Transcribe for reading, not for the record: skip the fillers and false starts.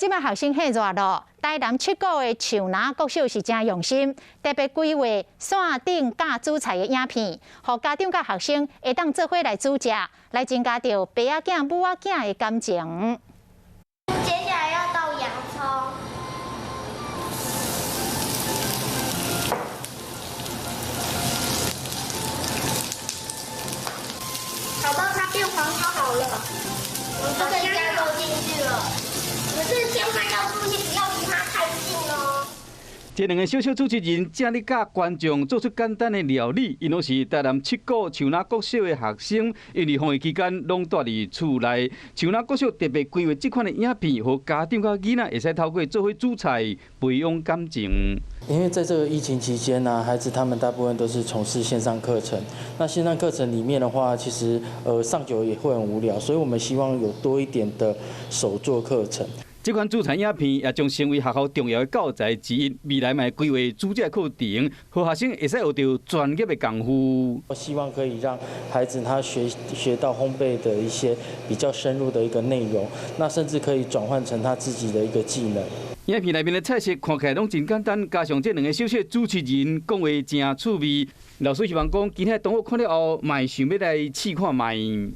這擺學生很熱咯，台南七股的樹林國小是誠用心，特別規劃線頂教煮菜的影片，予家長佮學生會當做伙來煮食，來增加著爸仔囝母仔囝的感情。接下來要倒洋蔥，炒到它變黃就好了，我們就可以加肉進去了。可是千萬要注意，不要離它太近哦。這兩个小小主持人正咧教觀眾做出簡單的料理，𪜶攏是台南七股樹林國小的學生，因為防疫期間攏蹛佇厝內，樹林國小特別規劃這款的影片，予家長佮囡仔會使透過做伙煮菜培養感情。因為在這個疫情期間呢，孩子他們大部分都是從事線上課程。那線上課程裡面的話，其實上久也會很無聊，所以我們希望有多一點的手作課程。這款煮菜影片也將成為學校重要的教材之一，未來嘛會規劃煮食課程，予學生會使學著專業的功夫。我希望可以讓孩子他學到烘焙的一些比較深入的一個內容，那甚至可以轉換成他自己的一個技能。影片內面的菜式看起來攏真簡單，加上這兩個小小主持人講話誠趣味，老師希望講今天同學看了後，嘛會想欲來試看覓。